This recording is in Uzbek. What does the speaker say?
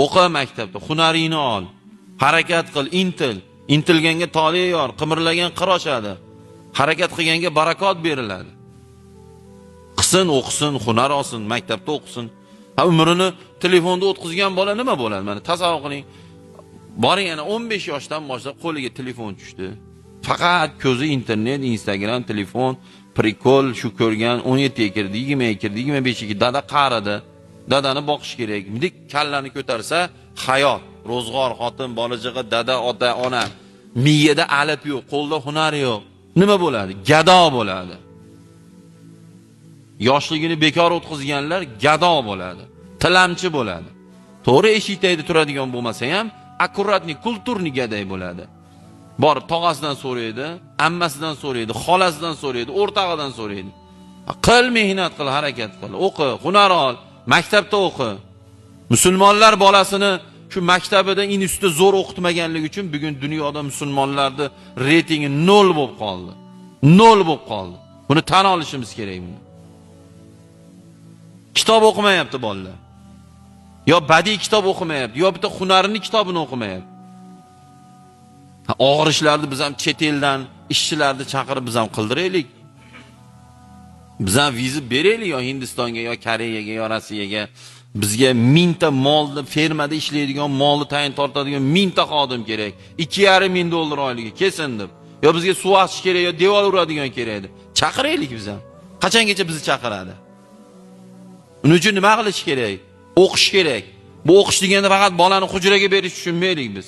O'qi maktabda, hunaringni ol. Harakat qil, intil. Intilganga tole yor, qimirlagan qir oshadi. Harakat qilganga barakot beriladi. Qilsin, o'qisin, hunar olsin, maktabda o'qisin. Ha, umrini telefonda o'tkazgan bola nima bo'ladi? Mana tasavvur qiling. Boring yana 15 yoshdan boshlab qo'liga telefon tushdi. Faqat ko'zi internet, Instagram, telefon, prikol, shu ko'rgan 17 ga kirdi, 20 ga kirdi, 25 ga kirdi, dada qaridi. Dadani boqish kerak. Bunday kallani ko'tarsa, hayot, ro'zg'or, xotin, bola-chaqa, dada, ota, ona. Miyada alif yo'q, qo'lda hunar yo'q. Nima bo'ladi? Gado bo'ladi. Yoshligini bekor o'tkazganlar gado bo'ladi, tilamchi bo'ladi. To'g'ri, eshik tagida turadigan bo'lmasa ham, akkuratniy, kulturniy gaday bo'ladi. Borib tog'asidan so'raydi, ammasidan so'raydi, xolasidan so'raydi, o'rtog'idan so'raydi. Qil, mehnat qil, harakat qil, o'qi, hunar ol, maktabda o'qi. Musulmonlar bolasini shu maktabida institutda zo'r o'qitmaganligi uchun bugun dunyoda musulmonlarning reytingi 0 bo'lib qoldi. 0 bo'lib qoldi. Buni tan olishimiz kerak buni. Kitob o'qimayapti bolalar. Yo badiiy kitob o'qimayapti, yo bitta hunarini kitobini o'qimayapti. Og'ir ishlarni biz ham chet eldan ishchilarni chaqirib biz ham qildiraylik. Biz ham viza beraylik yo Hindistonga, yo Koreyaga, yo Rossiyaga. Bizga 1000 ta molni fermada ishlaydigan, molni tayin tortadigan 1000 ta xodim kerak. 2,5 ming dollar oyligi kelsin deb. Yo bizga suv ochish kerak, yo devor uradigan kerak deb. Chaqiraylik biz ham. Qachongacha bizni chaqiradi? Uning uchun nima qilish kerak? O'qish kerak. Bu o'qish deganda faqat bolani hujraga berish tushunmaylik biz.